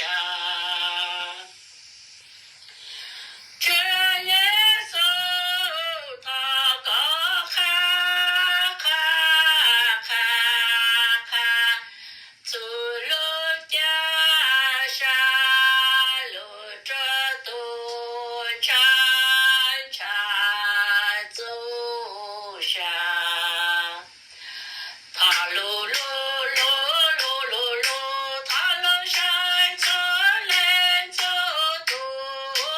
cas. Tswv Yexus thov koj qha, qha, qha, qha txhua lub ca sa, lub rog tub ntsha, ntsha txhua sa. Thov lub, lub, lub, lub, lub, lub, thov lub saib txhua leej txhua tus.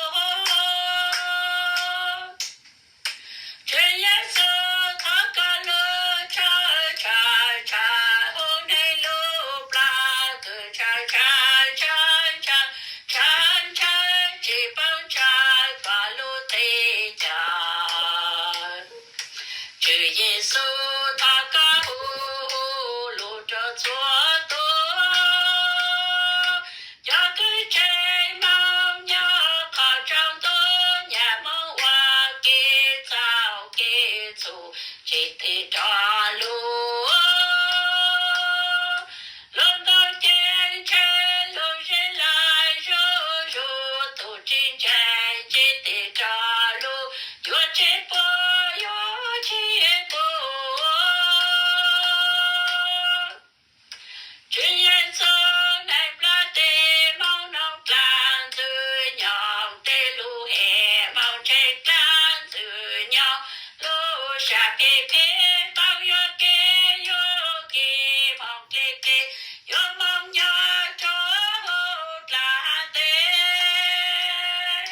Tswv Yexus thov koj lub tshawb, tshawb, tshawb hu neeg lub plab kws ntshaw, ntshaw, ntshaw, ntshaw, ntshaw, ntshaw tsis paub ntshaw koj lub teb chaws. Tswv Yexus thov koj hu, hu lus rau txhua tus, cov kwv tij Hmoob nyob qhov tsaus ntuj, nyab Hmoob ua kev txhaum kev txhum tsis tig rov lus. Lub ntuj ceeb tsheej lub zeb lawm zuj zus, tus tsis ntseeg tsis tig rov lus, yuav tsis pub, yuav tsis pub. Tswv Yexus, neeg nplog tej Hmoob nug dlaab ntxwg nyoog, tej lub hem Hmoob ntseeg dlaab ntxwg nyoog, lub sab phem phem tau yuam kev yuam kev, Hmoob dlej dlej yuav Hmoob nyob rua huv dlaab teb.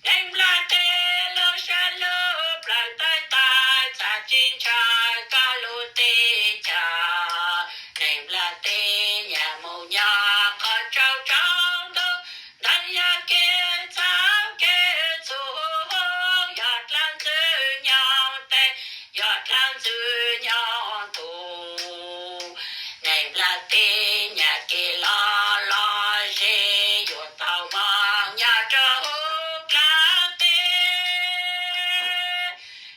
Neeg nplog tej lub sab lub plawv tawg tawg, txhaj tsis ntshaw koj lub teb chaws. Neeg nplog tej nyab Hmoob nyob qhov tsaus tsaus ntuj, ntawd yog kev txhaum kev txhum, yog dlaab ntxwg nyoog tes, yog dlaab ntxwg nyoog tus. Neeg nplog tej nyam kev lom lom zem, yuav tau moog nyob rua huv dlaab teb.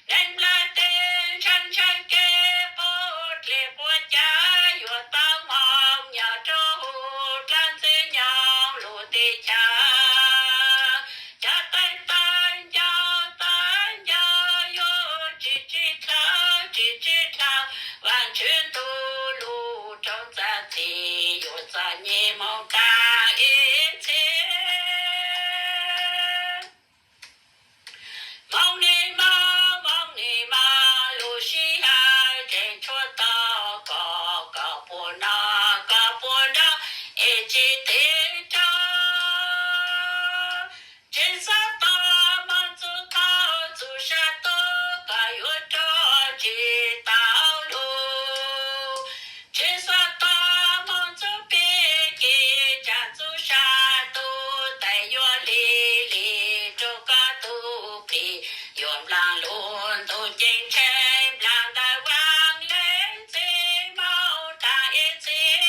Neeg nplog tej ntshaw ntshaw kev quav dlej quav cawv, yuav tau moog nyob rua huv dlaab ntxwg nyoog lub teb chaws. Cov tawg tawg ncauj tawg ncauj yuav tsis tsim dlhau tsis tsim dlhau, Vaajtswv ntuj lug rau txav txim, yuav txom nyem moog taag ib txhis. Moog ni moog, moog ni moog, lub sij hawm tseem tshuav tau, koj, koj puas nov, koj puas nov, es tsis tig rov. Tsis xav tos moog txug thaum txug sab tod, koj yuav rov tsis tau lug. Tsis xav tos moog txug pig kig tsaam txug sab tod, tes yuav lig lig rua koj tug plig, yuav nplaag lub ntuj ceeb tsheej, nplaag ntawm Vaaj Leej Txiv moog taag ib txhis.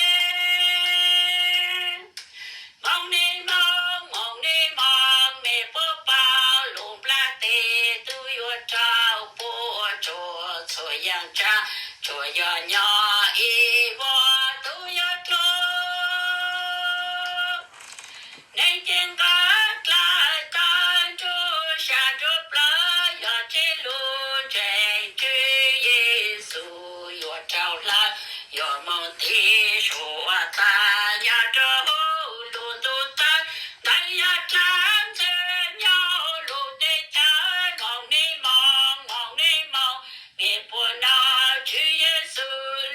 Moog ni moog, moog ni moog, mej puab paub lub nplaj teb tub yuav rau puab tsuag, txhua yaam tsaab tsuas yog nyob ib vuag tub yuav dlua. Neeg ces nqa dlaab tawv nruab sab nruab plawv, yog tsev lug ntseeg Tswv Yexus yuav rau hlawv, yuav moog tig suav taag nyob rua huv lub ntuj tawv, ntawd yog dlaab ntxwg nyoog lub teb chaws. Moog ni moog, moog ni moog, mej puab nov Tswv Yexus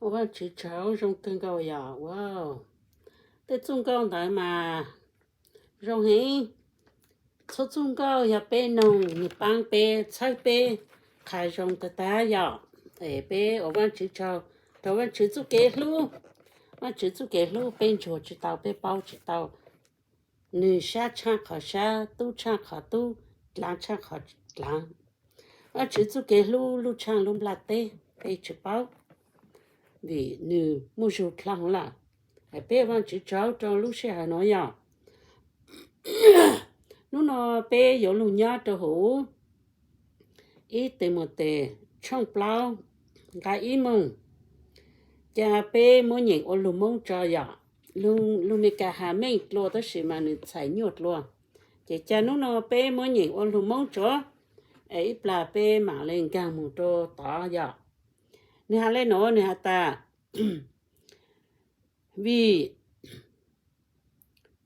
Ua Vaajtswv tsaug zoo kawg nkaus yom. Tej txuj nkauj ntawd mas zoo heev. Txhua txuj nkauj yog peb noog nwg paab peb txhawb peb qha zoo tag tag yom. Es peb ua Vaajtswv tsaug rau Vaajtswv txuj kev hlub. Vaajtswv txuj kev hlub peb ntsuag tsis tau, peb paub tsis tau. Nwg sab tshaaj qhov sab, tub tshaaj qhov tub, dlaav tshaaj qhov dlaav. Vaajtswv txuj kev hlub luj tshaaj lub nplaj teb peb tsis paub, vim nwg muaj zug dlhau lawm. Peb ua Vaajtswv tsaug rau lub sij hawm nuav yom. Nub nua peb yuav lug nyob rua huv ib Timautes tshooj plaub nqai ib moog. Ca peb muab nyeem ua lug Moob tso yom. Lug Meskas has meej dlua tab sis mas nwg txhais nyuaj dlua. Ces ca nub nua peb muab nyeem ua lug Moob tso, es ib plag peb maam le nkaag moog rua tod yom. Nwg has le nuav, nwg has tas, vim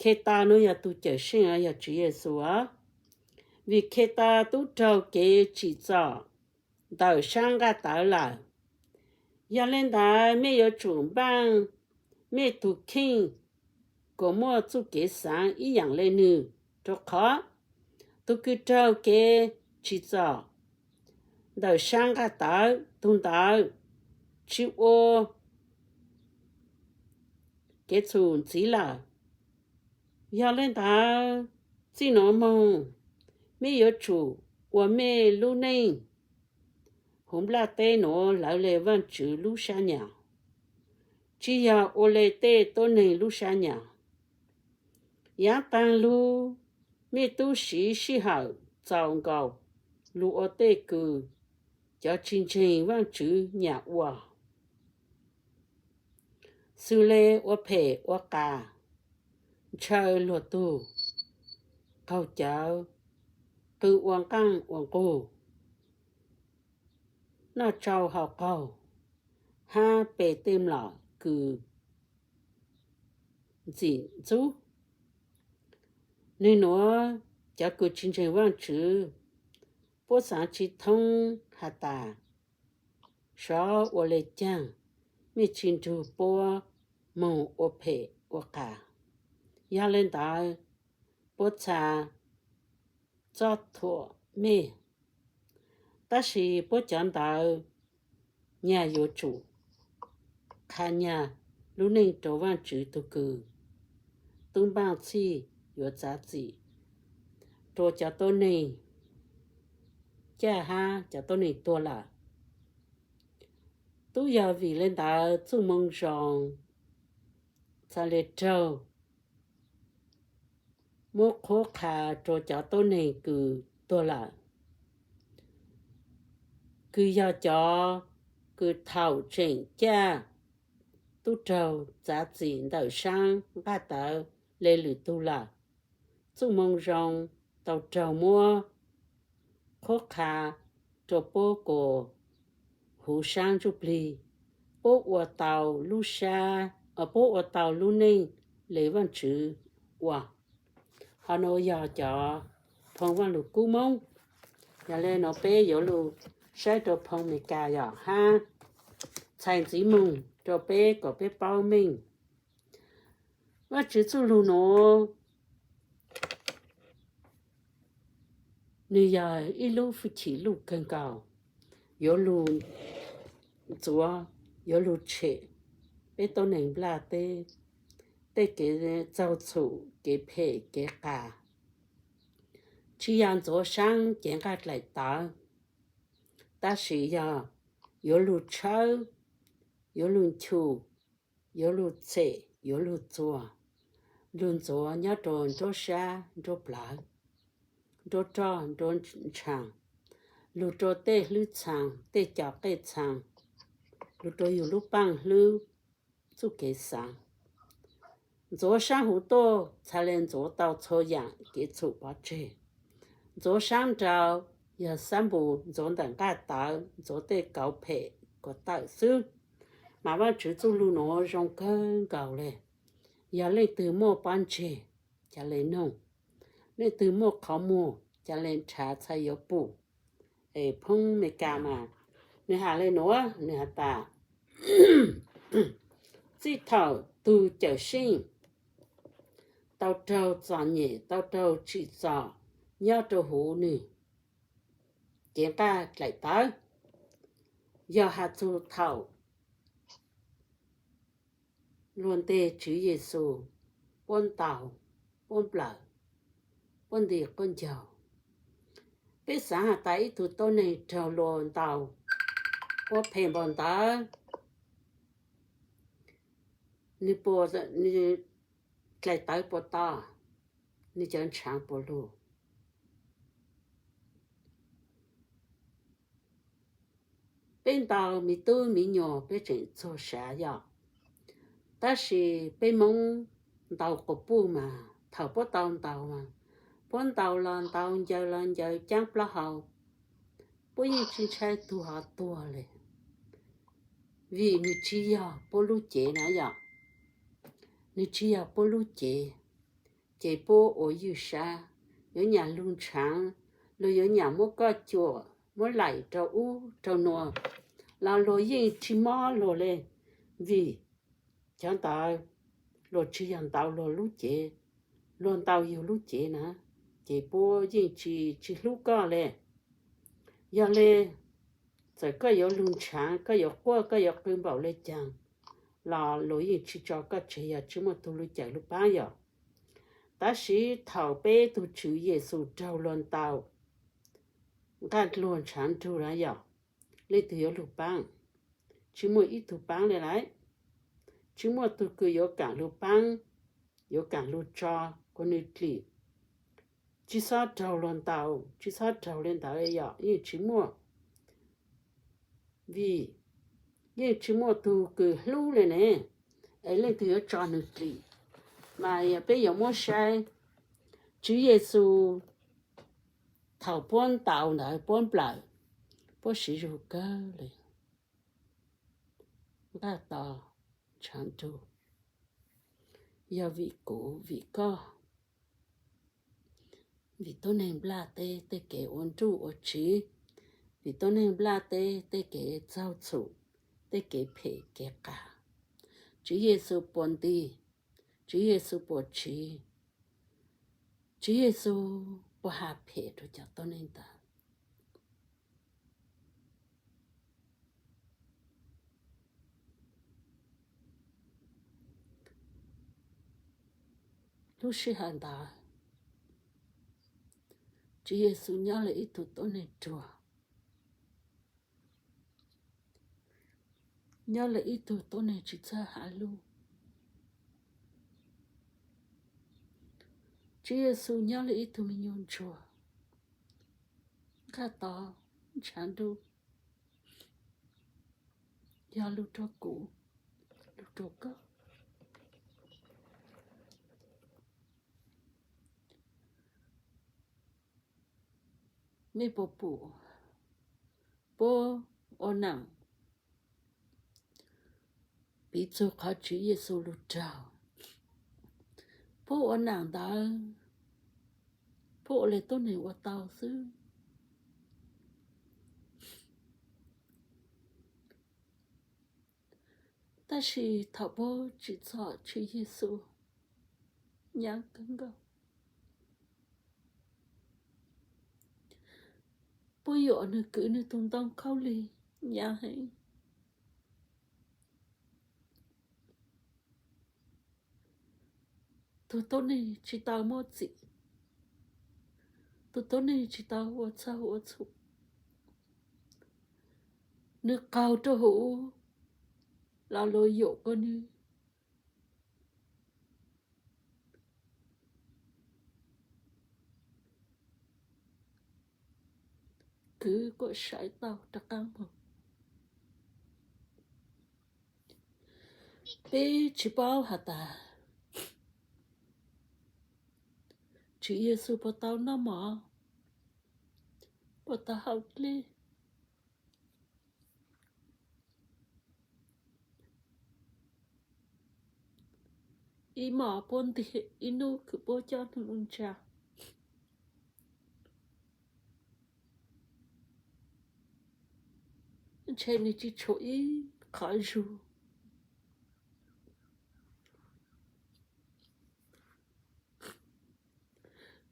Khetos nuav yog tug Cawmseej, yog Tswv Yexus os. Vim Khetos tub raug kev tsim txom ntawm saab nqaj tawv lawm, yog le ntawd mej yuav tsum npaaj mej tug kheej kuas muaj txuj kev xaav ib yaam le nwg, rua qhov tug kws raug kev tsim txom ntawm saab nqaj tawv, tug ntawd tsis ua kev txhum ntxiv lawm. Yog le ntawd, txij nuav moog, mej yuav tsum ua mej lub neej huv nplaj teb nuav lawv le Vaajtswv lub sab nyam, tsis yog ua le tej tuab neeg lub sab nyam. Yaav taag lug, mej tub siv sij hawm txaus nkaus lug ua tej kws cov tsis ntseeg Vaajtswv nyam ua, xws le ua phem ua qas, ntshaw luag tug, qaug cawv, qw ua nqaaj ua nqug, noj tsau haus qaug, hab pe tej mlom kws ntxim ntxub. Nwg nuav, cov kws tsis ntseeg Vaajtswv, puab xaav tsis thoob has tas, sov ua le caag mej tsis nrug puab moog ua phem ua qas. Yog le ntawd, puab txha txob thuam mej. Tab sis puab cov ntawd nyag yuav tsum qha nyag lub neej rua Vaajtswv tug kws tub npaaj txhij yuav txav txim rua cov tuab neeg caj hab cov tuab neeg tuag lawm. Tub yog vim le ntawd txuj moo zoo txha le raug muab qhuab qha rua cov tuab neeg kws tuag lawm, kws yog cov kws thaum tseem caj tub raug txav txim ntawm saab nqaj tawv le lwm tug lawm. Txuj moo zoo tau raug muab qhuab qha rua puab kuas huv saab ntsuj plig, puab ua tau lub sab, puab ua tau lub neej le Vaajtswv ua. Ho nuav yog cov phoo Vaaj Lug Kub Moob. Yog le nuav peb yuav lug saib rua phoo Amelikas yom, hab txhais ntxiv moog rua peb kom peb paub meej. Vaajtswv txuj lug nuav, nwg yog ib lub fwj chim luj kawg nkaus, yuav lug ntxuav, yuav lug tshem peb tuab neeg nplaj teb tej kev txaug txhum, kev phem, kev qas. Tsis yog ntxuav saab cev nqaij dlaim tawv, tab sis yog yuav lug tshawb, yuav lug nchum, yuav lug tshem, yuav lug txuas, lug ntxuav nyob rua nruab sab nruab plawv, nruab roj nruab ntshaa, lug rua tej hlwb txhaa, tej co qej txhaa, lug rua yug lub paaj hlwb txuj kev xaav. Ntxuav saab huv tuaj txha le ntxuav tau txhua yaam kev txhum pov tseg. Ntxuav saab nrau yog xab npus ntxuav ntawm nqaj tawv, ntxuav tej kauv phem kuas tawm xwb. Mas Vaajtswv txuj lug nuav zoo kawg nkaus le. Yog leej twg muaj pob ntseg, ca le noog. Leej twg muaj qhov muag, ca le nrhav txhaj yuav pum. Es phoo Amelikas mas nwg has le nuav, nwg has tas, Txij thaum tus Cawmseej tau raug txom nyem, tau raug tsim txom nyob rau hauv nws cev nqaj dlaim tawv, yog has txug thaum luag nteg Tswv Yexus puab ntaus, puab nplawm, puab nti quab ncaug. Peb xaav has tas ib tug tuab neeg raug luag ntaus, puab phem npaum ntawd, nws dlaim tawv puas to, nws cov ntshaav puas lug? Peb ntaus miv tub miv nyuas peb tseem txuag sav yom, tab sis peb Moob ntaus quas puj mas thaum puab tau ntaus mas, puab ntaus los ntaus, ncaws los ncaws caab plaub hau, puab yeej tsi ntshai tug hov tuag le, vim nws tsi yog puab lub cev na yom. Nws tsi yog puab lub cev, ces puab ua ywj sab, yuav nyam lug ntshaav, luag yuav nyam muab koj cuam, muab laim rau ub rau nuav, los luag yeej tsi mob luag le, vim cov ntawd luag tsi yog ntaus luag lub cev, luag ntaus yug lub cev na, ces puab yeej tsi, tsi hlub koj le. Yog le, txawm koj yuav lug ntshaav, koj yuav quaj, koj yuav qw npaum le caag los luag yeej tsi tso koj tseg, yog tsi muaj tug lug cawm lug paab yom. Tab sis thaum peb tug Tswv Yexus raug luag ntaus, nqaj luag ntshaav nrug na yom, leej twg yuav lug paab? Tsi muaj ib tug paab le lawm. Tsi muaj tug kws yuav kaam lug paab, yuav kaam lug tso kuas nws dlim. Tsi xob raug luag ntaus, tsi xob raug le ntawd yom, yeej tsi muaj. Vim yeej tsi muaj tug kws hlub le ne, es leej twg yuav tso nws dlim? Mas yog peb yuav muab saib, Tswv Yexus thaum puab ntaus ntawd, puab nplawm, puab siv zug kawg le, nqaj to ntshaav nrug, yog vim kuv vim koj, vim tuab neeg nplaj teb tej kev ua nruj ua tsiv, vim tuab neeg nplaj teb tej kev txaug txhum, tej kev phem kev qas. Tswv Yexus puas nti? Tswv Yexus puas tsiv? Tswv Yexus puas has phem rau cov tuab neeg ntawd? Lub sij hawm ntawd, Tswv Yexus nyob le ib tug tuab neeg ruam, nyob le ib tug tuab neeg tsi txawj has lug. Tswv Yexus nyob le ib tug me nyuam ntsuag, nqaj to ntshav ntuj, yog lug rau kuv, lug rau koj. Mej puas pum puab ua naam piv txug qhov Tswv Yexus lug raug? Puab ua naam ntawd, puab ua le tuab neeg ua tau xwb. Tab sis thaum puab tsim txom Tswv Yexus nyaav kawg nkaus, puab yuam nwg kwv nwg tug ntoo khaub lig nyaav heev. Tug tuab neeg tsis tau muaj txim, tug tuab neeg tsis tau ua txaug ua txhum, nwg qaug rua huv los luag yuam kuas nwg kwv kuas sawv tau rov qaab moog. Peb tsis paub has tas Tswv Yexus puas tau noj mov, puas tau haus dlej, ib hmos puab ntiag, ib nub kws puab coj nwg lug ntsaa, ntshe nwg tsis tshuav ib qhov zug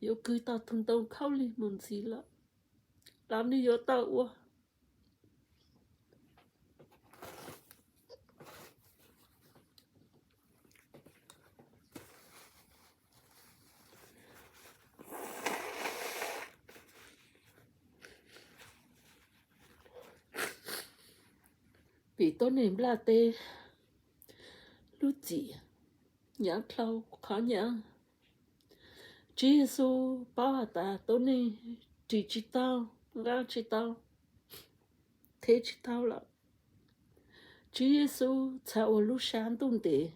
yuav kwv tau tus ntoo khaub lig mus ntxiv lawm, los nws yuav tau ua. Vim tuab neeg nplaj teb lub txim nyav dlhau qhov nyav. Tswv Yexus paub has tas tuab neeg ris tsis tau, nqa tsis tau, thev tsis tau lawm. Tswv Yexus txhad ua lub sab ntuj ntev,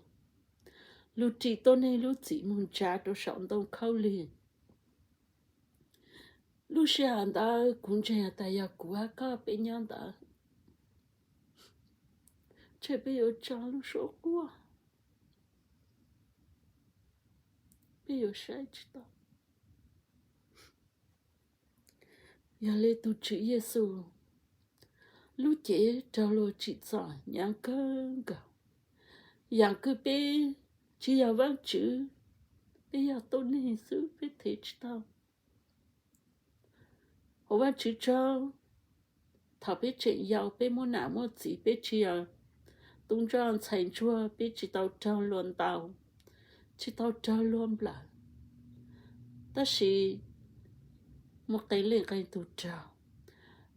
lug ris tuab neeg lub txim mus ntsav rau saum ntoo khaub lig. Lub sij hawm ntawd kuv ntseeg has tas yog kuv hab koj peb nyob ntawd, ntshe peb yuav tso lub suab quaj, peb yuav saib tsis tau. Yog li tus Tswv Yexus lub cev raug luag tsim txom nyav kawg nkaus, yaam kws peb tsis yog Vaajtswv, peb yog tuab neeg xwb peb thev tsis tau. Ua Vaajtswv tsaug, thaum peb tseem yau peb muaj nam muaj txiv, peb tsis yog tub ntsuag ntxhais ntsuag, peb tsis tau raug luag ntaus, tsis tau raug luag nplawm. Tab sis muaj qee leej qee tug raug,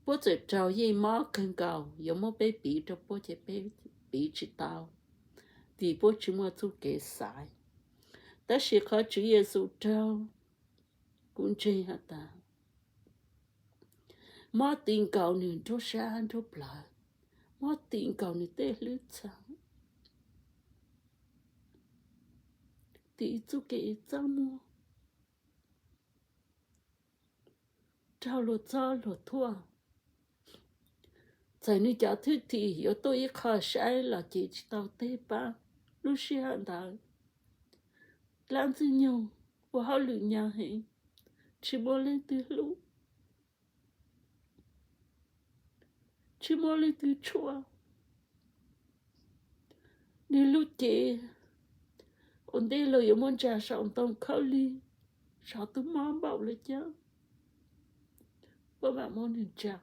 puab txawm raug yeej mob kawg nkaus, yuav muab peb piv rau puab ces peb piv tsis tau, vim puab tsis muaj txuj kev xaiv. Tab sis qhov Tswv Yexus raug, kuv ntseeg has tas mob ti nkaus nws nruab sab nruab plawv, mob ti nkaus nws tej hlwb txha, ti txuj kev txaj muag, raug luag txob luag thuam. Txawm nws cov thwj tim yuav tuaj ib qho saib los ces tsis tau teg pab. Lub sij hawm ntawd dlaab Ntxwg Nyoog ua hauj lwm nyag heev, tsis muaj leej twg hlub, tsis muaj leej twg tshua. Nws lub cev ua ntej luag yuav muab ntsa saum ntoo khaub lig, saum tug mob npaum le caag, puab mam muab nws ntsa.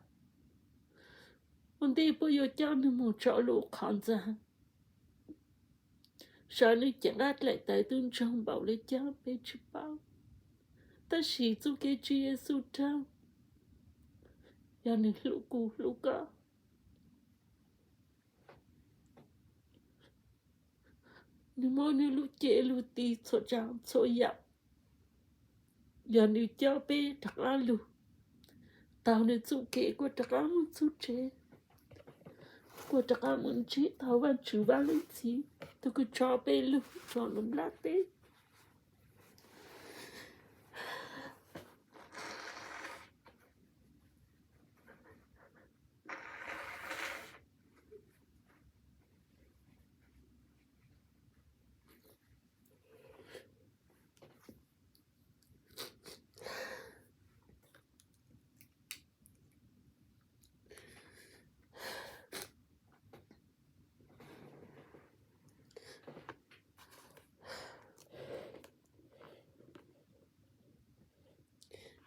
Ua ntej puab yuav coj nws mus tso lub qhov ntxa, saib nws cev nqaj dlaim tawv tub ntsoog npaum le caag peb tsis paub. Tab sis txuj kev Tswv Yexus raug, yog nws hlub kuv hlub koj. Nws muab nws lub cev lug ti txhua tsav txhua yam. Yog nws coj peb rov qab lug taug nws txuj kev kuas rov qab moog txug tsev, kuas rov qab moog ntsib taug Vaajtswv Vaaj Leej Txiv tug kws tso peb lug rua lub nplaj teb.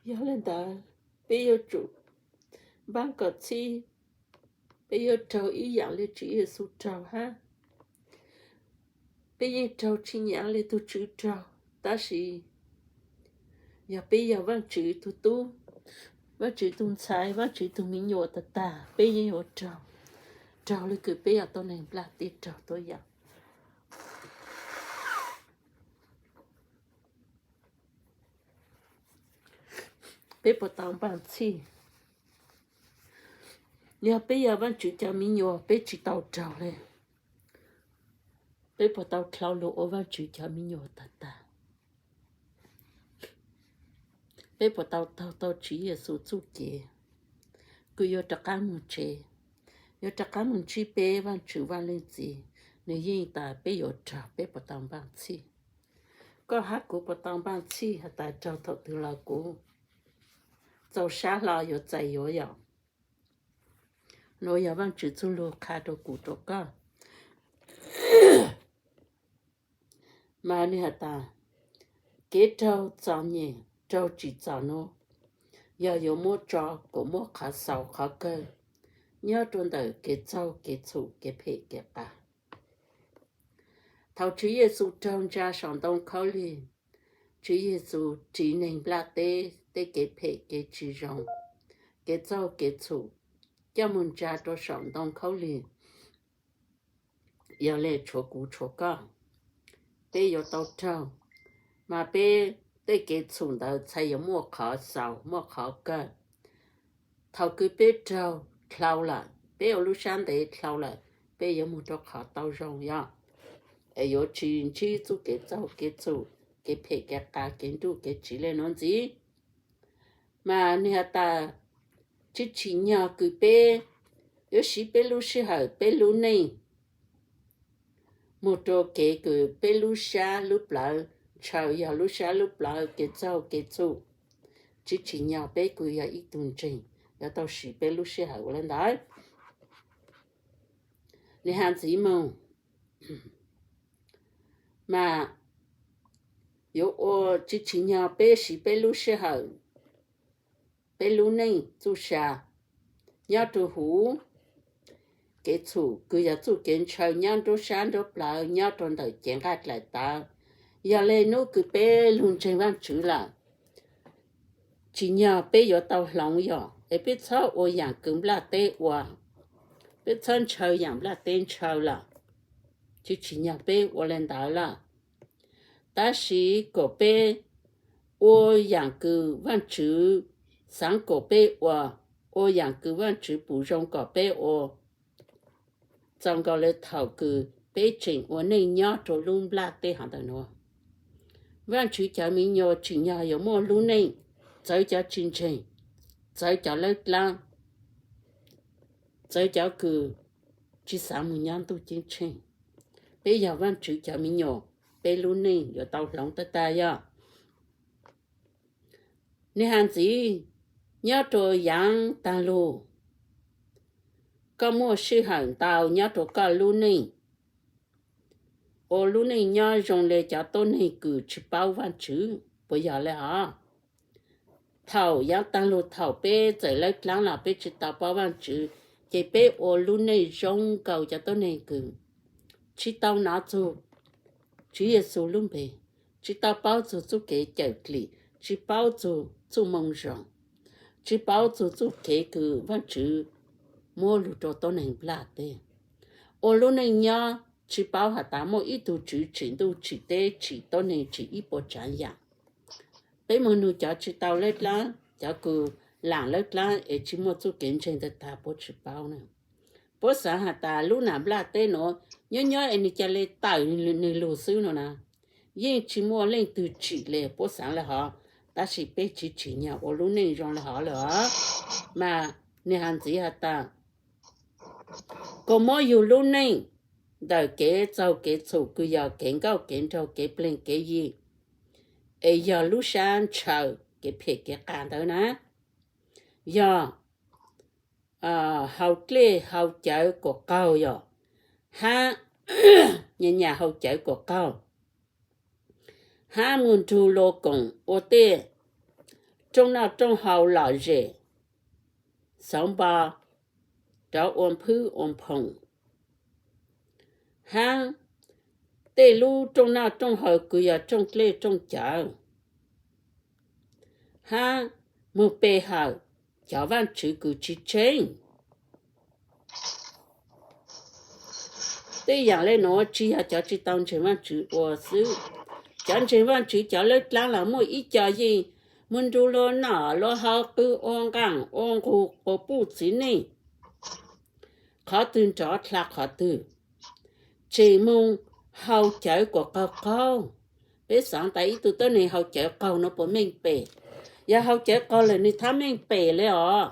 Yog le ntawd, peb yuav tsum npaaj kom txhij, peb yuav raug ib yaam le Tswv Yexus raug hab. Peb yeej raug tsis nyaav le tug Tswv raug, tab sis yog peb yog Vaajtswv tug tub, Vaajtswv tug ntxhais, Vaajtswv tug me nyuam tag tag, peb yeej yuav raug, raug le kws peb yog tuab neeg nplaj teb raug tuab yaam. Peb puas tau npaaj txhij? Yog peb yog Vaajtswv cov me nyuam peb tsis tau raug le, peb puas tau dlhau lug ua Vaajtswv cov me nyuam tag tag? Peb puas tau taug tau Tswv Yexus txuj kev kws yuav rov qab moog tsev, yuav rov qab moog ntsib peb Vaajtswv Vaaj Leej Txiv? Nwg yeej tas peb yuav raug, peb puas tau npaaj txhij? Koj hab kuv puas tau npaaj txhij has tas raug thaum twg los kuv txaus sab hlo yuav txais yuav yom? Nuav yog Vaajtswv txuj lug qha rua kuv rua koj. Mas nwg has tas, kev raug txom nyem raug tsim txom no, yog yuav muab tso kom muaj qhov xaus qhov kawg nyob rau ntawm kev txaug kev txhum kev phem kev qas. Thaum Tswv Yexus raug ntsa saum ntoo khaub lig, Tswv Yexus ris neeg nplaj teb tej kev phem kev tsis zoo, kev txaug kev txhum, coj mus ntsa rau saum ntoo khaub lig. Yog li tshuav kuv tshuav koj, peb yuav tau raug, mas peb tej kev txhum ntawd txhais yuav muaj qhov xaus muaj qhov kawg. Thaum kws peb raug dlhau lawm, peb ua lub sab ntev dlhau lawm, peb yuav mus rau qhov tau zoo yog, es yuav tsis ntsib txuj kev txaug kev txhum, kev phem kev qas kev nruj kev tsiv li no ntxiv. Mas nwg has tas, tsis tsim nyog kws peb yuav siv peb lub sij hawm peb lub neej mus rau kev kws peb lub sab lub plawv ntshaw, yog lub sab lub plawv kev txaug kev txhum. Tsis tsim nyog peb kws yog ib tug ntseeg yuav tau siv peb lub sij hawm ua li ntawd. Nwg has ntxiv moog, mas yuav ua tsis tsim nyog peb siv peb lub sij hawm, peb lub neej txuj sa nyob rau huv kev txhum kws yog txuj kev ntshaw nyob nruab sab nruab plawv nyob rau ntawm cev nqaij dlaim tawv. Yog li hnub kws peb lug ntseeg Vaajtswv lawm, tsim nyog peb yuav tau hloov yog es peb txhob ua yaam kws nplaj teb ua, peb txhob ntshaw yaam nplaj teb ntshaw lawm. Tsis tsim nyog peb ua li ntawd lawm, tab sis kom peb ua yaam kws Vaajtswv xaav kom peb ua, ua yaam kws Vaajtswv pum zoo kom peb ua. Txaus nkaus le thaum kws peb tseem ua neej nyob rau lub nplaj teb hov ntawm nuav, Vaajtswv cov me nyuam tsim nyog yuav muaj lub neej txawv cov tsis ntseeg, txawv cov lawb dlaab, txawv cov kws tsis xaav moog nyob ntuj ceeb tsheej. Peb yog Vaajtswv cov me nyuam, peb lub neej yuav tau hloov tag tag yog. Nwg has ntxiv, nyob rau yaav taag lug, koj muaj sij hawm ntau nyob rau koj lub neej ua lub neej nyob zoo le cov tuab neeg kws tsis paub Vaajtswv puas yog le hov? Thaum yaav taag lug thaum peb txawm lawb dlaab los peb tsis tau paub Vaajtswv, ces peb ua lub neej zoo nkaus cov tuab neeg kws tsis tau nov txug Tswv Yexus lub npe, tsis tau paub txug txuj kev cawm dlim, tsis paub txug txuj moo zoo, tsis paub txug txuj kev kws Vaajtswv muab lug rau tuab neeg nplaj teb. Ua lub neej nyob tsis paub has tas muaj ib tug Tswv tsim ntuj tsim teb tsim tuab neeg tsim ib puas tsaav yaam. Peb moog nug cov tsis tau lawb dlaab, cov kws laam lawb dlaab es tsis muaj txuj kev ntseeg tag tag puab tsis paub na. Puab xaav has tas lub nam nplaj teb nuav nyob nyob es nwg ca le tawm nwg lug xwb no na. Yeej tsis muaj leej twg tsim le puab xaav le hov, tab sis peb tsis tsim nyog ua lub neej zoo le hov lawm os. Mas nwg has ntxiv has tas, koj muab yug lub neej ntawm kev txaug kev txhum kws yog kev nkauj kev nraug kev pleg kev yi, es yog lub sab ntshaw kev phem kev qas ntawd na, yog haus dlej haus cawv kom qaug yog, hab nyam nyam haus cawv kom qaug, hab moog nrug luas koom ua tej rooj noj rooj haus lom zem, xauv npo rov ua nphwb ua nphoom, hab tej lub rooj noj rooj haus kws yog rooj dlej rooj cawv, hab moog pe hawm cov vaajtswv kws tsis tseeb. Tej yaam le nuav tsis yog cov tsis tau ntseeg vaajtswv ua xwb. Cov ntseeg vaajtswv cov lawb dlaab los muaj ib co yeej moog nrug luas noj luas haus, qw ua nqaaj ua nqug quas puj txiv neej, qhov twg nrov dlha qhov twg, tseem moog haus cawv kom qaug qaug. Peb xaav tas ib tug tuab neeg haus cawv qaug nuav puas meej pem? Yog haus cawv qaug lawm nwg txhob meej pem le os.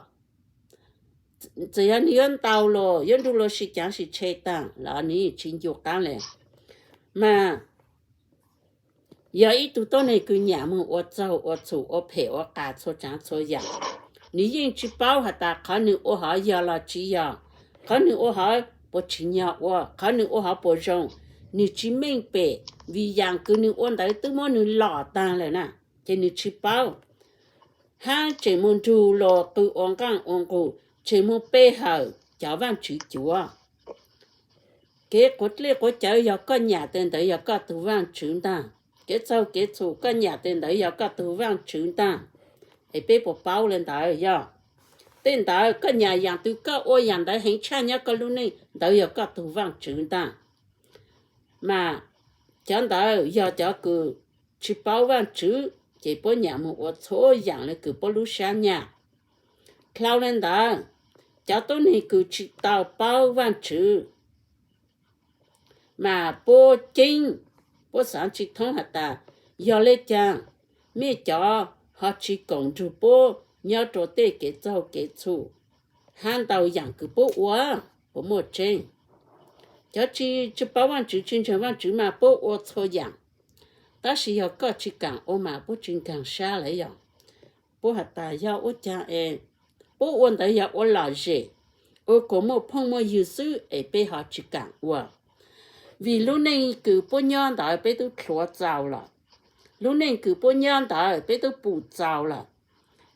Txawm yog nwg yuav ntaus los yuav nrug luas sib caav sib tshe taag los nwg yeej tsis ncu qaab le. Mas yog ib tug tuab neeg kws nyam moog ua txaug ua txhum ua phem ua qas txhua tsaav txhua yaam, nwg yeej tsis paub has tas qhov nwg ua hov yog los tsis yog, qhov nwg ua hov puas tsim nyog ua, qhov nwg ua hov puas zoo. Nwg tsis meej pem, vim yaam kws nwg ua ntawd twb muab nwg lom taag lawm na, ces nwg tsis paub. hab tseem moog nrug los qw ua nqaaj ua nqus, tseem moog pe hawm cov vaajtswv cuav. Kev quav dlej quav cawv yog koj nyam tes ntawd yog koj tug vaajtswv ntaag. Kev txaug kev txhum koj nyam tes ntawd yog koj tug vaajtswv ntaag. Es peb puas paub le ntawd? Yog tej ntawd koj nyam yaam twg, koj ua yaam ntawd heev tshaj nyob koj lub neej, ntawd yog koj tug vaajtswv ntaag. Mas cov ntawd yog cov kws tsi paub vaajtswv, ces puab nyam moog ua txhua yaam le kws puab lub sab nyam. Dlhau le ntawd, cov tuab neeg kws tsi tau paub vaajtswv mas puab ceeb, puab xaav tsi thoob has tas, yog le caag mej cov ho tsi koom nrug puab nyob rua tej kev txaug kev txhum hab ntau yaam kws puab ua puas muaj tseeb? Cov tsi, tsi paub vaajtswv tsi ntseeg vaajtswv mas puab ua txhua yaam, tab sis yog koj tsi kaam ua mas puab tsi nkaag sab lawm yog. Puab has tas yog ua caag es puab ua ntawd yog ua lom zem, ua kom muaj phooj muaj ywg xwb es peb ho tsi kaam ua. Vim lub neej kws puab nyob ntawd peb tub dlhuav txaus lawm, lub neej kws puab nyob ntawd peb tub pum txaus lawm.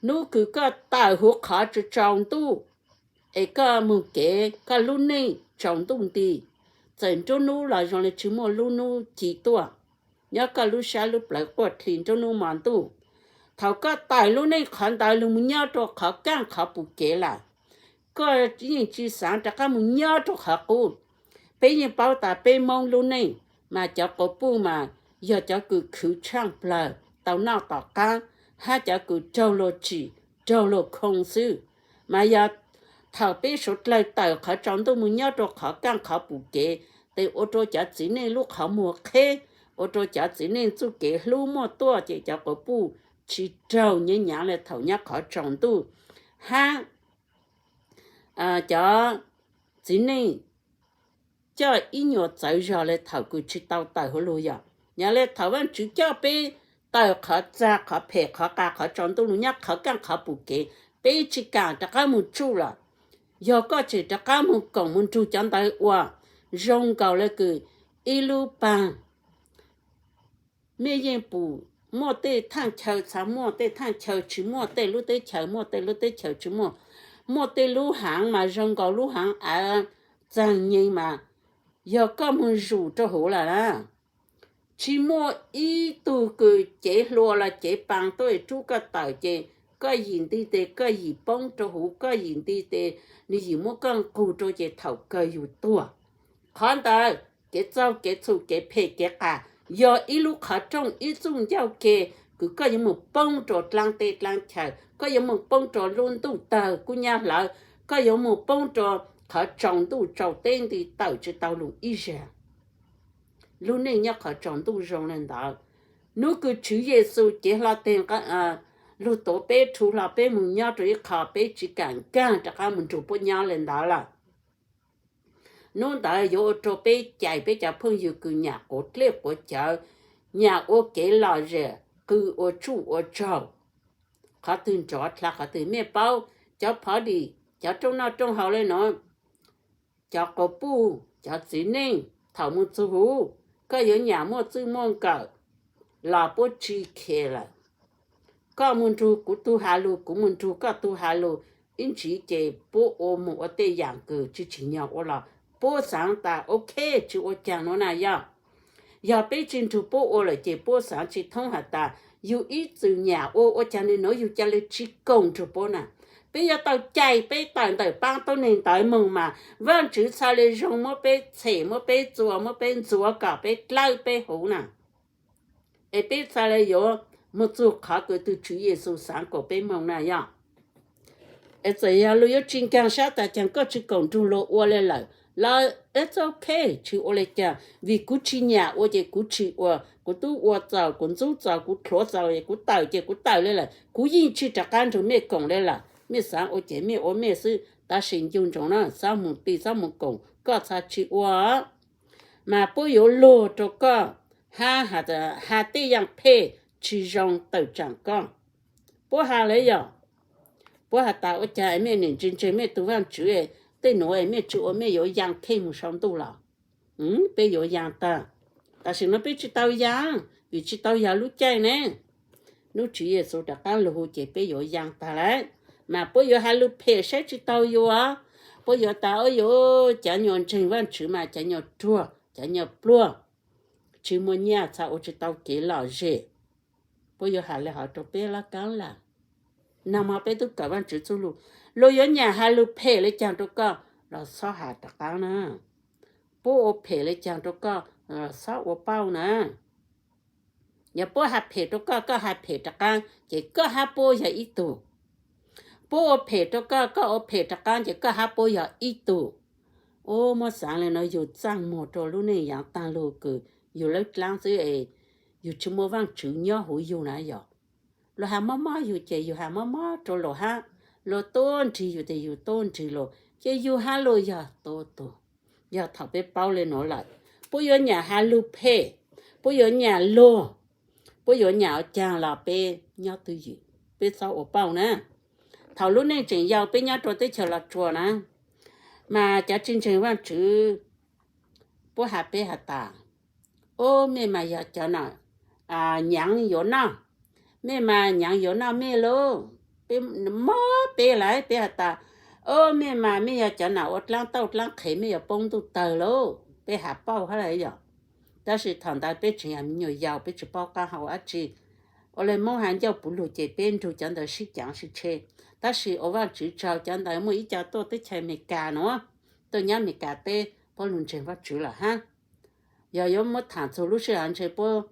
Nub kws koj tawm huv qhov tsaus ntuj es koj moog kev, koj lub neej tsaus ntuj nti, txawm nruab nub los zoo le tsi muaj lub nub ci tuaj, nyob koj lub sab lub plawv quaj dli nruab nub mo ntuj. Thaum koj tawm lub neej qhov ntawd lug moog nyob rua qhov kaaj qhov pum kev lawm, koj yeej tsi xaav rov qaab moog nyob rua qhov qub. Peb yeej paub tas peb Moob lub neej mas cov quas puj mas yog cov kws khwv tshaaj plawg tau noj tom qaab, hab cov kws raug luag tsim raug luag khoo xwb. Mas yog thaum peb suav dlawg tawm qhov tsaus ntuj moog nyob rua qhov kaaj qhov pum kev, tes ua rua cov txiv neej lub qhov muag qheb, ua rua cov txiv neej txuj kev hlub muaj tuaj, ces cov quas puj tsi raug nyaav nyaav le thaum nyob qhov tsaus ntuj, hab cov txiv neej coj ib nyuas txawv zog le thaum kws tsi tau tawm huv lug yog. Yog le thaum Vaajtswv coj peb tawm qhov txag qhov phem qhov qas qhov tsaus ntuj lug nyob qhov kaaj qhov pum kev, peb tsi kaam rov qaab moog tsuj lawm. Yog koj tseem rov qaab moog koom moog nrug cov ntawd ua, zoo nkaus le kws ib lub paag. Mej yeej pum muaj tej thaaj chaw txha muaj, tej thaaj chaw tsi muaj, tej lub teb chaws muaj, tej lub teb chaws tsi muaj. Muaj tej lub haav mas zoo nkaus lub haav aav txaag nyeg mas yog koj moog zuj rua huv lawm na, tsi muaj ib tug kws cev hlua los cev paa tuaj rub koj tawm ces koj yim nti tes koj yim poob rua huv, koj yim nti tes nwg yim muab koj nqug rua ces thaum kawg yug tuag. Qhov ntawd kev txaug kev txhum kev phem kev qas yog ib lub qhov rooj ib txuj ncauj ke kws koj yuav moog poob rua dlaab teb dlaab chaw, koj yuav moog poob rua lub ntuj tawg kub nyab hlawv, koj yuav moog poob rua qhov tsaus ntuj tsaus teb nti tawm tsi tau lug ib zag. Lub neej nyob qhov tsaus ntuj zoo le ntawd. Nub kws Tswv Yexus cev hlo teg lug tuav peb rhu hlo peb moog nyob rua ib qho peb tsi kaam nkaag rov qaab moog nrug puab nyob le ntawd lawm. Nub ntawd yuav ua rua peb cais peb cov phooj ywg kws nyam quav dlej quav cawv, nyam ua kev lom zem, qw ua tsuj ua tsaug. Qhov twg nrov dlha qhov twg mej paub, cov phov dim, cov rooj noj rooj haus le nuav, cov quas puj, cov txiv neej, thaum moog txug huv, koj yuav nyam muaj txwj muaj nkawm los puab tsi khe lawm. Koj moog nrug kuv tug has lug, kuv moog nrug koj tug has lug, ib ntsis ces puab ua moog ua tej yaam kws tsi tsim nyog ua los puab xaav tas ok tsi ua caag nuav na yog. Yog peb tsi nrug puab ua lawm ces puab xaav tsi thoob has tas yug ib txwm nyam ua ua caag le nuav yug ca le tsi koom nrug puab na. Peb yuav tau cais peb tawm ntawm paab tuab neeg ntawd moog mas Vaajtswv txhaj le zoo muab peb tshem, muab peb txuas, muab peb ntxuav kom peb dlawb peb huv na. Es peb txhaj le yuav moog txug qhov kws tug Tswv Yexus xaav kuas peb moog na yog. Es txawm yog luag yuav tsi nkaag sab tas caag koj tsi koom nrug luag ua le lawm los it's ok, tsi ua le caag, vim kuv tsi nyam ua ces kuv tsi ua, kuv tub ua txaus, kuv ntxub txaus, kuv dlhuav txaus, kuv tawm ces kuv tawm le lawm, kuv yeej tsi rov qaab nrug mej koom le lawm. Mej xaav ua ces mej ua mej xwb, tab sis ncu ntsoov na, txhob moog ti txhob moog koom, koj txhaj tsi ua. Mas puab yuav luag rua koj, hab has tej yaam phem tsi zoo tawm tsaam koj. Puab has le yog, puab has tas ua caag mej nim ntse ntseeg mej tug Vaajtswv, tej nuav mej tsi ua mej yuav yaa kheej moog sau ntuj los? Peb yuav yaa tag, tab sis nuav peb tsi tau yaa, vim tsi tau yog lub caij ne. Hnub Tswv Yexus rov qaab lug hu ces peb yuav yaa taag lawm, mas puab yuav has lug phem saib tsi taug yus. Puab yuav tas, o, yuav cov nyuas ntseeg Vaajtswv mas cov nyuas ruag, cov nyuas pluag, tsi muaj nyaj, txha ua tsi tau kev lom zem. Puab yuav has le hov rua peb lab kaab lawm. Nag hmo peb tub kawm Vaajtswv txuj lug, luag yuav nyam has lug phem le caag rua koj los xob has rov qaab na. Puab ua phem le caag rua koj los xob ua pauj na. Yog puab has phem rua koj, koj has phem rov qaab ces koj hab puab yog ib tug. Puab ua phem rua koj, koj ua phem rov qaab ces koj hab puab yog ib tug. Ua muab xaav le nuav yug txaaj muag rua lub neej yaav taag lug kws yug lawb dlaab xwb es yug tsi muaj Vaajtswv nyob huv yug na yog. Luag has mob mob yug ces yug has mob mob rua luag hab, luag tuab nrug yug ces yug tuab nrug luag, ces yug hab luag yog tub tug. Yog thaum peb paub le nuav lawm, puab yuav nyam has lug phem, puab yuav nyam luag, puab yuav nyam ua caag los peb nyob twj ywm, peb xob ua pauj na. Thaum lub neej tseem yau peb nyob rua teb chaws Los Tsuas na, mas cov tsi ntseeg Vaajtswv puab has peb has tas, o, mej mas yog cov nam nyaav yuav noj, mej mas nyaav yuav noj mej lauj. Peb mob peb lawm, peb has tas, o, mej mas mej yog cov nam ua dlaab tauj dlaab qhev, mej yuav poob ntuj tawg lauj. Peb has pauj hab lawm yog. Tab sis thaum ntawd peb tseem yog me nyuam yaus, peb tsi paub qaab hau dab tsi. Ua le Moob has ncauj puv lug ces peb nrug cov ntawd sib caav sib tshe. Tab sis ua Vaajtswv tsaug, cov ntawd muaj ib co tuaj teb chaws Amelikas nuav, tuaj nyob Amelikas teb, puab lug ntseeg Vaajtswv lawm hab. Yog yuav muab thaam txug lub sij hawm ntshe puab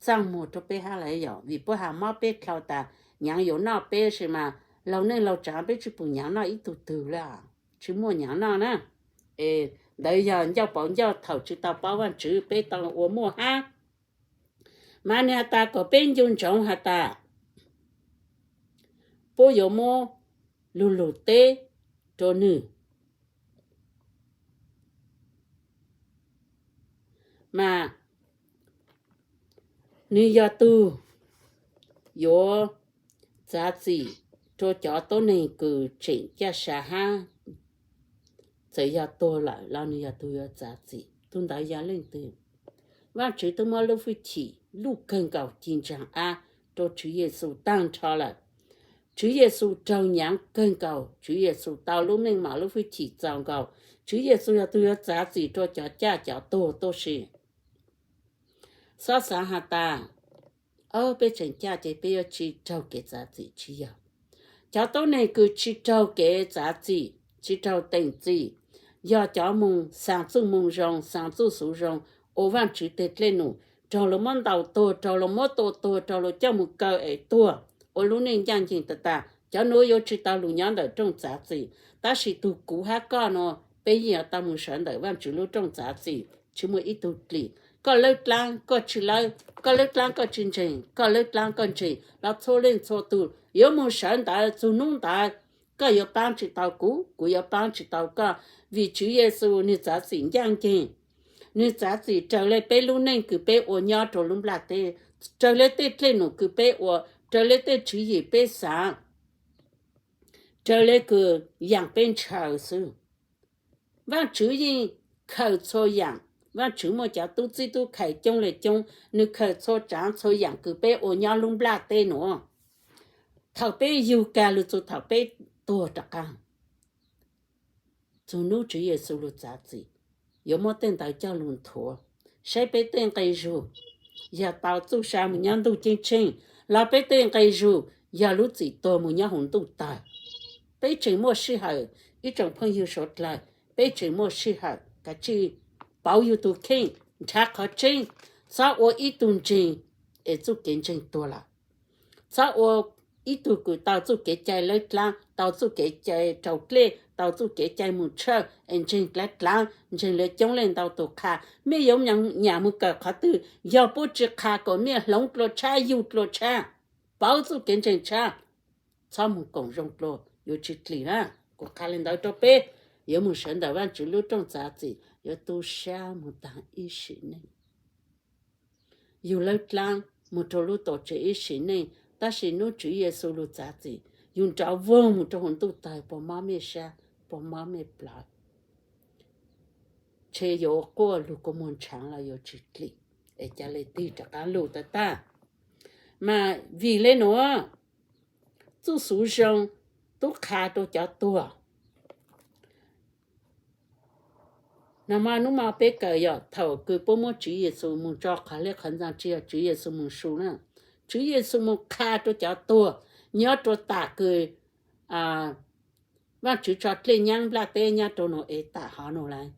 txaaj muag rua peb hab lawm yog, vim puab has mob peb dlhau tas nyaav yuav noj peb, sis mas laug neej laug tsaav peb tsi pum nyaav noj ib tug twg le, tsi muaj nyaav noj na. Es ntawd yog ncauj pauv ncauj thaum tsi tau paub Vaajtswv peb tau ua muaj hab. Mas nwg has tas kom peb ncu ntsoov has tas puab yuav muab lug lug teb rua nwg, mas nwg yog tug yuav txav txim rua cov tuab neeg kws tseem caj sa hab, txawm yog tuag lawm los nwg yog tug yuav txav txim. Tug ntawd yog leej twg? Vaajtswv twb muab lub fwj chim luj kawg nkaus ci ntsaag ab rua Tswv Yexus taag nrho lawm. Tswv Yexus raug nyaav kawg nkaus, Tswv Yexus tau lub meej mom lub fwj chim txaus nkaus. Tswv Yexus yog tug yuav txav txim rua cov caj cov tuag tuab si. Xob xaav has tas, o, peb tseem caj ces peb yuav tsi raug kev txav txim, tsi yog. Cov tuab neeg kws tsi raug kev txav txim, tsi raug teem txim, yog cov moog xaa txuj moo zoo, xaa txuj xuv zoo, ua Vaajtswv teg dlej num, raug luas muab ntaus tuag, raug luas muab tua tuag, raug luas coj mus kaw es tuag, ua lub neej ncaaj nceeg tag tag. Cov nuav yuav tsi tau lug nyob ntawm rooj txav txim. Tab sis tug kuv hab koj nuav, peb yeej yuav tau mus sawv ntawm Vaajtswv lub rooj txav txim, tsi muaj ib tug dlim. Koj lawb dlaab koj tsi lawb, koj lawb dlaab koj tsi ntseeg, koj lawb dlaab koj ntseeg, los txhua leej txhua tug yuav mus sawv ntawd. Txug nub ntawd koj yuav paab tsi tau kuv, kuv yuav paab tsi tau koj, vim Tswv Yexus nwg txav txim ncaaj nceeg. Nwg txav txim raws le peb lub neej kws peb ua nyob rua lub nplaj teb, raws le tej dlej num kws peb ua, raws le tej tswv yim peb xaav, raws le kws yaam peb ntshaw xwb. Vaajtswv yeej khaws txhua yaam, Vaajtswv muaj cov tub txib tub khais coob le coob, nwg khaws txhua tsaav txhua yaam kws peb ua nyob lub nplaj teb nuav. Thaum peb yug kag lug txug thaum peb tuag rov qaab, txug nub Tswv Yexus lug txav txim, yuav muab tej ntawd coj lug nthuav, saib peb tej nqe zug yog tau txuj sa mus nyob ntuj ceeb tsheej, los peb tej nqe zug yog lub txim tuag mus nyob huv ntuj tawg. Peb tseem muaj sij hawm, ib tsoom phooj ywg suav dlawg, peb tseem muaj sij hawm, kav tsij pauv yug tug kheej, nrhav qhov tseeb, txhob ua ib tug ntseeg es txuj kev ntseeg tuag lawm. Txhob ua ib tug kws tau txuj kev cai lawb dlaab, tau txuj kev cai raus dlej, tau txuj kev cai mus tshawj es ntseeg dlav dlav, ntseeg le coob leej ntau tug qha. Mej yuav nyam mus kawm qhov twg yog puab tsi qha kom mej hloov dlua tshab yug dlua tshab, pauv txuj kev ntseeg tshab, txhob mus koom zoo dlua, yuav tsi dlim na. Kuv qha le ntawd rua peb, yuav mus sawv ntawm Vaajtswv lub rooj txav txim yuav tu sab mus taag ib sim neej. Yug lawb dlaab mus rua lub tuam tsev ib sim neej, tab sis nub Tswv Yexus lug txav txim, yug nrov voog mus rua huv ntuj tawg, puas mob mej sab, puas mob mej plawv? Tshe yuav ua quaj lug kua muag ntshaav los yuav tsi dlim, es ca le tig rov qaab lug tag tag. Mas vim le nuav, txuj xuv zoo tub qha rua cov tuag. Nag hmo nub hmo peb kawm yog thaum kws puab muab Tswv Yexus moog tso qhov liab qhov ntsag tsi yog Tswv Yexus moog su na. Tswv Yexus moog qha rua cov tuag nyob rua tam kws Vaajtswv tso dlej nyaab nplaj teb nyob rua nuav es tam hov nuav lawm,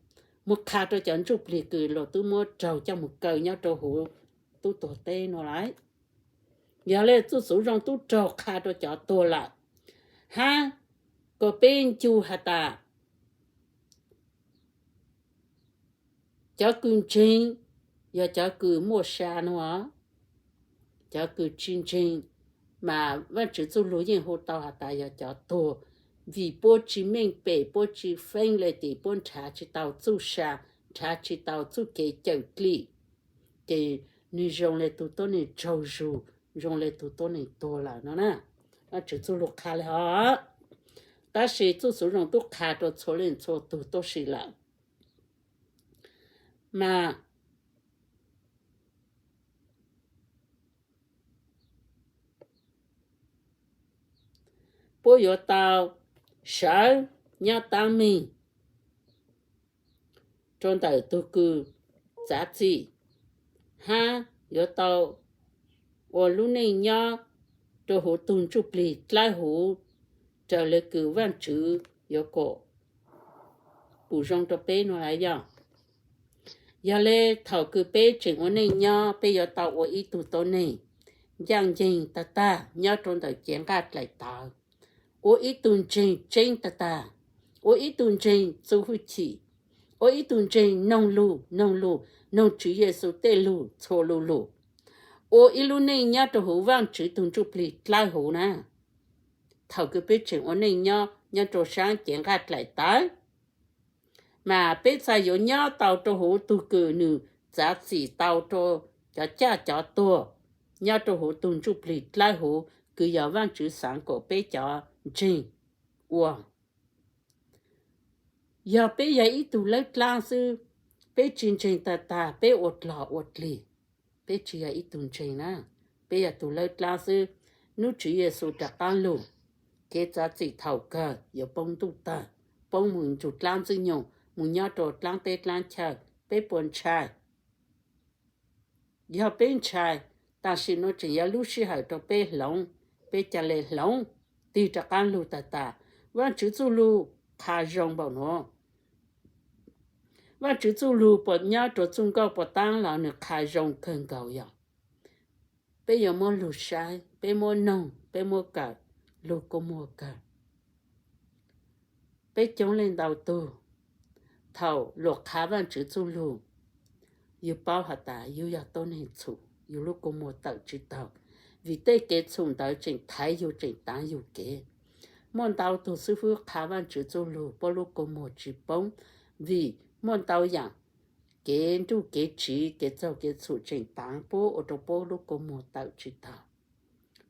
moog qha rua cov ntsuj plig kws luas tub muab raug coj moog kaw nyob rua huv tub tuag teb nuav lawm. Yog le txuj xuv zoo tub raug qha rua cov tuag lawm, hab kuas peb ncu has tas cov kws ntseeg yog cov kws muaj sa nuav, cov kws tsi ntseeg mas Vaajtswv txuj lug yeej hu tau has tas yog cov tuag, vim puab tsi meej pem puab tsi feeb le tes puab nrhav tsi tau txuj sa, nrhav tsi tau txuj kev cawm dlim, ces nwg zoo le tug tuab neeg tsaug zug, zoo le tug tuab neeg tuag lawm no na. Vaajtswv txuj lug qha le hov, tab sis txuj xuv zoo tub qha rua txhua leej txhua tug tuab si lawm. Mas puab yuav tau sawv nyob taab meeg rua ntawm tug kws txav txim, hab yuav tau ua lub neej nyob rua huv tug ntsuj plig dlawb huv raws le kws Vaajtswv yuav kom pum zoo rua peb nuav lawm yog. Yog le thaum kws peb tseem ua neej nyob peb yuav tau ua ib tug tuab neeg ncaaj nceeg tag tag nyob rua ntawm cev nqaj dlaim tawv, ua ib tug ntseeg tseeb tag tag, ua ib tug ntseeg txuj hwj chim, ua ib tug ntseeg noog lug, noog lug, noog Tswv Yexus tej lug txhua lu lug, ua ib lub neej nyob rua huv Vaajtswv tug ntsuj plig dlawb huv na. Thaum kws peb tseem ua neej nyob nyob rua saab cev nqaj dlaim tawv, mas peb txhaj yuav nyob tau rua huv tug kws nwg txav txim tau rua cov caj cov tuag nyob rua huv tug ntsuj plig dlawb huv kws yog Vaajtswv xaav kom peb cov ntseeg ua. Yog peb yog ib tug lawb dlaab xwb, peb tsi ntseeg tag tag peb ua dlog ua dlig, peb tsi yog ib tug ntseeg na, peb yog tug lawb dlaab xwb. Nub Tswv Yexus rov qaab lug, kev txav txim thaum kawg yuav poob ntuj tawg, poob moog nrug dlaab ntxwg nyoog, moog nyob rua dlaab teb dlaab chaw, peb puas ntshai? Yog peb ntshai, tam sim nuav tseem yog lub sij hawm rua peb hloov, peb ca le hloov, tig rov qaab lug tag tas. Vaajtswv txuj lug qha zoo npaum nuav. Vaajtswv txuj lug puas nyob rua txuj nkauj puas taab los nwg qha zoo kawg nkaus yog peb yuav muab lug saib, peb muab noog, peb muab kawm, lug kua muag kawg. Peb coob leej ntau tug, thaum luas qha Vaajtswv txuj lug, yug paub has tas yug yog tuab neeg txhum, yug lub kua muag tawm tsi taug, vim tej kev txhum ntawd tseem thaiv yug tseem taav yug kev. Muaj ntau tug xwb fwb qha Vaajtswv txuj lug puab lub kua muag tsi poob, vim muaj ntau yaam kev nruj kev tsiv kev txaug kev txhum tseem taav puab ua rua puab lub kua muag tawm tsi taug.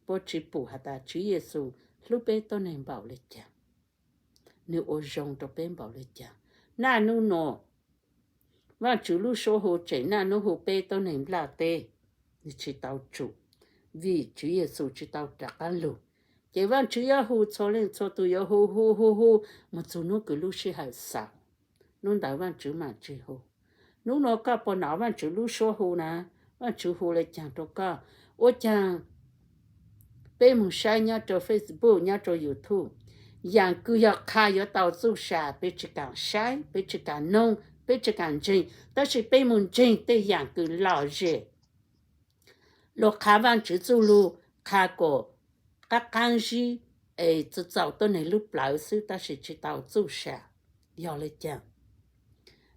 Puab tsi pum has tas Tswv Yexus hlub peb tuab neeg npaum le caag, nwg ua zoo rua peb npaum le caag. Naj nub nuav Vaajtswv lub suab hu tseem naj nub hu peb tuab neeg nplaj teb, nwg tsi tau tsum, vim Tswv Yexus tsi tau rov qaab lug. Ces Vaajtswv yuav hu txhua leej txhua tug yuav hu hu hu hu moog txug nub kws lub sij hawm xaus, nub ntawd Vaajtswv maam tsi hu. Nub nuav koj puas nov Vaajtswv lub suab hu na? Vaajtswv hu le caag rua koj? Ua caag peb moog saib nyob rua Facebook nyob rua YouTube, yaam kws yog qha yuav tau txuj sa peb tsi kaam saib, peb tsi kaam noog, peb tsi kaam ntseeg, tab sis peb moog ntseeg tej yaam kws lom zem. Luas qha Vaajtswv txuj lug qha kom qaab qaab zib es txaus txaus tuab neeg lub plawv xwb tab sis tsi tau txuj sa. Yog le caag?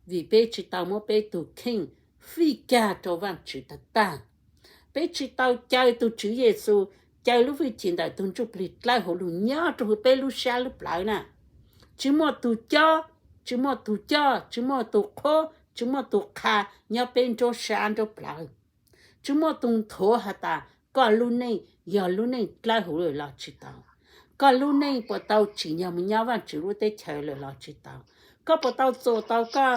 Vim peb tsi tau muab peb tug kheej fij kag rua Vaajtswv tag tag. Peb tsi tau caw tug Tswv Yexus, caw lub fwj chim ntawm tug ntsuj plig dlawb huv lug nyob rua huv peb lub sab lub plawv na. Tsi muaj tug cob, tsi muaj tug coj, tsi muaj tug qhuab, tsi muaj tug qha nyob peb nruab sab nruab plawv. Tsi muaj tug nthuav has tas koj lub neej yog lub neej dlawb huv lawm los tsi tau. Koj lub neej puas tau tsim nyog moog nyob Vaajtswv lub teb chaws lawm los tsi tau. Koj puas tau txuas tau koj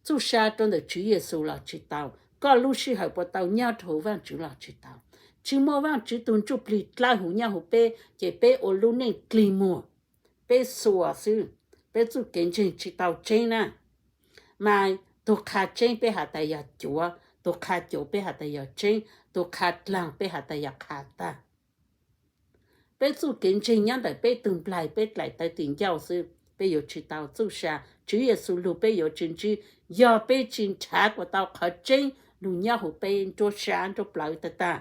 txuj sa rua ntawm Tswv Yexus los tsi tau. Koj lub sij hawm puas tau nyob rua huv Vaajtswv los tsi tau. tsis muaj Vaajtswv tug Ntsujplig dlawb huv nyob huv peb, ces peb ua lub neej dlig muag, peb xuas xwb, peb txuj kev ntseeg tsis tau tseeb na. Mas tug qha tseeb peb has tas yog cuav, tug qha cuav peb has tas yog tseeb, tug qha dlaag peb has tas yog qha tag. Peb txuj kev ntseeg nyob ntawm peb tug nplaig peb dlaim tawv tim ncauj xwb, peb yuav tsis tau txuj sa. Tswv Yexus lug peb yuav tsis ntsib yog peb tsis nrhav kuas tau qhov tseeb lug nyob huv peb nruab sab nruab plawv tag tag.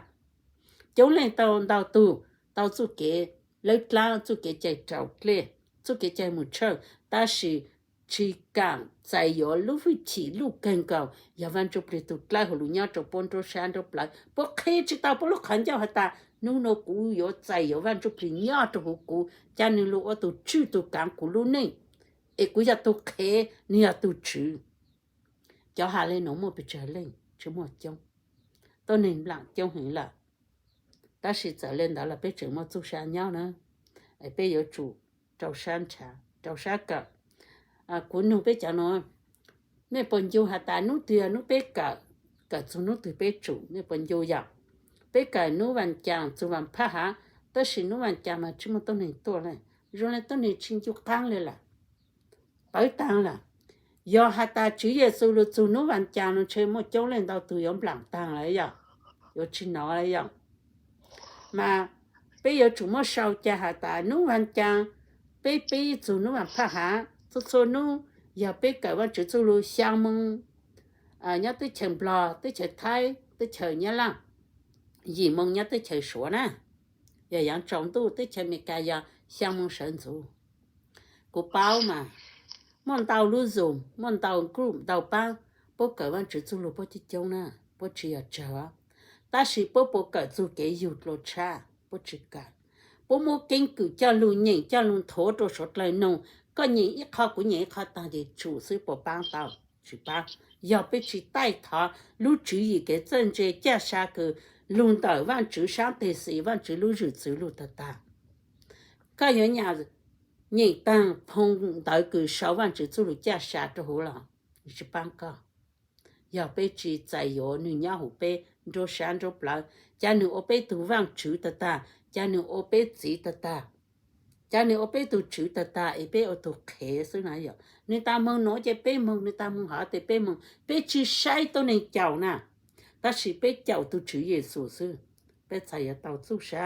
Coob leej tau ntau tug tau txuj kev lawb dlaab, txuj kev cai raus dlej, txuj kev cai mus tshawj, tab sis tsis kaam txais yuav lub hwj chim luj kawg nkaus yog Vaaj Ntsujplig tug dlawb huv lug nyob rua puab nruab sab nruab plawv. Puab qhia tsis tau puab lub qhov ncauj has tas nub nua kuv yuav txais yuav Vaaj Ntsujplig nyob rua huv kuv, ca nwg lug ua tug tswj tug kaav kuv lub neej, es kuv yog tug qhev, nwg yog tug tswv. Cov has le nuav muaj pes tsawg leej? Tsis muaj coob. Tuab neeg nplaam coob heev lawm, tab sis txawm le ntawd los peb tseem muaj txuj sa nyob na. Peb yuav tsum rau sab nrhav, rau sab kawm. Kuv nug peb cov nuav, mej puas ncu has tas nub twg yog nub peb kawm, kawm txug nub twg peb tsum, mej puas ncu yom? Peb kawm nub Vaaj Caas txug Vaaj Phaj Haav, tab sis nub Vaaj Caas mas tsis muaj tuab neeg tuaj le, zoo le tuab neeg tsis ncu qaab le lawm, pawv taag lawm. Yog has tas Tswv Yexus lug txug nub Vaaj Caas nua ntshe muaj coob leej ntau tug yuav nplaam taag lawm yog, yuav tsis nov lawm yog. Mas peb yuav tsum muab sau ca has tas nub Vaaj Caas, peb pib txug nub Vaaj Phaj Haav, txhua txhua nub yog peb kawm Vaajtswv txuj lug xyaa moo nyob teb chaws Nplog, teb chaws Thaib, teb chaws Nyab Laj, yim moo nyob teb chaws Suav na. Yog yaav tsaus ntuj teb chaws Amelikas yog xyaa moo sawv ntxuv. Kuv paub mas, muaj ntau lub Zoom, muaj ntau group ntau paab, puab kawm Vaajtswv txuj lug puab coob coob na, puab tsis yog tsawg, tab sis puab puas kawm txug kev yug dlua tshab? Puab tsis kawm. Puab muab keeb kwm coj lug nyeem coj lug nthuav rua suav dlawg noog, koj nyeem ib qho kuv nyeem ib qho taag ces tsum xwb, puas paab tau? Tsis paab. Yog peb tsis taij thov lub tswv yim kev txawj ntse caj sa kws lug ntawm Vaajtswv saab teg xis, Vaajtswv lub zwm txwv lug tag tag. Koj yuav nyam nyeem taag phoo ntawv kws sau Vaajtswv txuj lug caj sa rua huv los tsis paab koj. Yog peb tsis txais yuav nwg nyob huv peb nruab sab nruab plawv, ca nwg ua peb tug Vaajtswv tag tag, ca nwg ua peb txiv tag tag, ca nwg ua peb tug tswv tag tag es peb ua tug qhev xwb na yog. Nwg tas moog nuav ces peb moog, nwg tas moog hov ces peb moog, peb tsis saib tuab neeg caum na, tab sis peb caum tug Tswv Yexus xwb. Peb txhais yuav tau txuj sa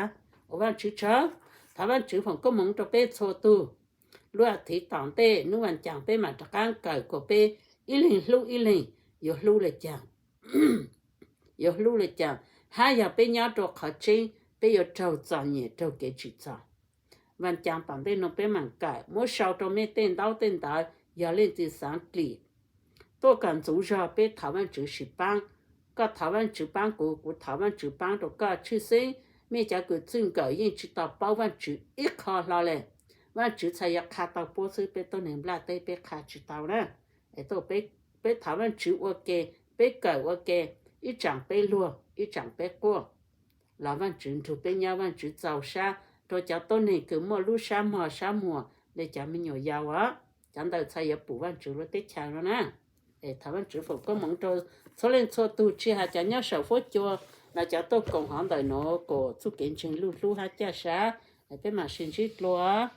ua Vaajtswv tsawg. Thov Vaajtswv foom koob moov rua peb txhua tug. Lub as thiv tom ntej nub Vaaj Caas peb maam rov qaab kawm kuas peb ib leeg hlub ib leeg yuav hlub le caag, yuav hlub le caag, hab yog peb nyob rua qhov tseeb peb yuav raug txom nyem raug kev tsim txom. Vaaj Caas tom ntej nuav peb maam kawm, muab sau rua mej tej ntaub tej ntawv, yog leej twg xaav dlim tuaj kawm ntxuv zog peb thov Vaajtswv sib paab. Koj thov Vaajtswv paab kuv, kuv thov Vaajtswv paab rua koj, tshwj xeeb mej cov kws txwj nkawm yeej tsis tau paub Vaajtswv ib qho hlo le. Vaajtswv txhad yuav qha tau puab xwb, peb tuab neeg nplaj teb peb qha tsis tau na. Es peb thov Vaajtswv ua ke, peb kawm ua ke, ib tsaam peb luag ib tsaam peb quaj, los Vaajtswv nrug peb nyob, Vaajtswv txaus sab rua cov tuab neeg kws muaj lub sab mog sab muag le cov me nyuam yaus os. Cov ntawd txhad yuav pum Vaajtswv lub teb chaws no na. Es thov Vaajtswv foom koob moov rua txhua leej txhua tug, tsis has cov nyob saum fuab cua los cov tuaj koom hov ntawm nuav kuas txuj kev ntseeg luj hlub hab caj sa. Peb maam sib ntsib dlua.